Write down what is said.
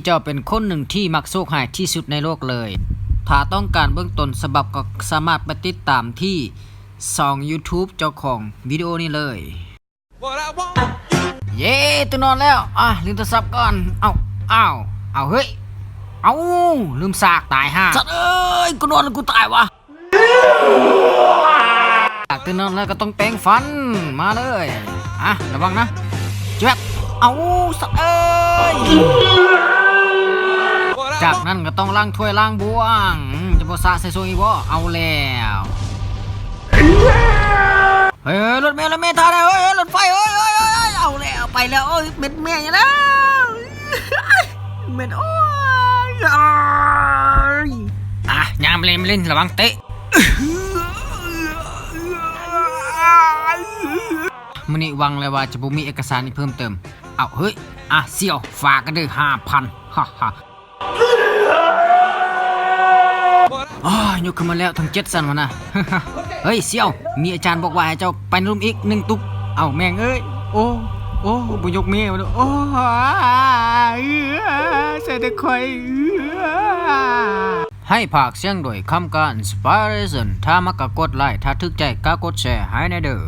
ເຈົ້າເປັນຄົນໜຶ່ງທີ່ມັກໂຊກຮ້າຍທີ່ສຸດໃນໂລກເລີຍ. ຖ້າຕ້ອງການເບິ່ງຕົ້ນສະບັບກໍສາມາດໄປຕິດຕາມທີ່ຊ່ອງ YouTube ເຈົ້າຂອງວິດີໂອນີ້ເລີຍ. ເຢ້ ຕື່ນນອນແລ້ວ. ອ່ະ ລືມໂທລະສັບກ່ອນ. ເອົ້າ ອ້າວ ເອົ້າ ເຮີ້ຍ ເອົ້າ ລືມສາກ ຕາຍຫ່າ. ສັດເອີຍ ກູນອນແລ້ວກູຕາຍວະ. ຢາກຕື່ນນອນແລ້ວກໍຕ້ອງແປງຟັນ. ມາເລີຍ. ອ່ະ ລະວັງນະ. ແຈບ. ເອົ້າ ສັດເອີຍ. ຈາກນັ້ນກໍຕ້ອງລ້າງຖ້ວຍລ້າງບ່ວງ. ຈະບໍ່ສະໃສ່ຊ່ວງອີກບໍ່? ເອົາແລ້ວ. ເຮີ້ຍ ລົດເມ ລົດເມ ຖ້າແດ່. ເຮີ້ຍ ລົດໄຟ. ເຮີ້ຍ ເຮີ້ຍ ເຮີ້ຍ ເອົາແລ້ວ ໄປແລ້ວ. ໂອ້ຍ ເມັດແມ່ ເມັດ ໂອ້ຍ ອາ ຍາມເລັນ ເລັນ ລະວັງເຕະ. ມື້ນີ້ຫວັງແລ້ວວ່າຈະບໍ່ມີເອກະສານອີກເພີ່ມເຕີມ. ເອົ້າ ເຮີ້ຍ ອາ ສ່ຽວ ຝາກກັນເດີ້ ຫ້າພັນ ຮະ ຮະ. ໂອ້ຍ ຍົກຂຶ້ນມາແລ້ວທັງເຈັດຊັ້ນວະນະ. ເຮີ້ຍ ສ່ຽວ ມີອາຈານບອກວ່າໃຫ້ເຈົ້າໄປໃນລຸ່ມອີກໜຶ່ງຕຸກ. ເອົ້າ ແມ່ງເອີຍ ໂອ້ ໂອ້ ບໍ່ຍົກແມ່ວະ. ໂອ້ ໃສ່ແຕ່ຂ້ອຍ. ໃຫ້ພາກສຽງໂດຍຄຳການ Spiration. ຖ້າມັກກໍກົດໄລ, ຖ້າຖືກໃຈກໍກົດແຊໃຫ້ແດ່ເດີ້.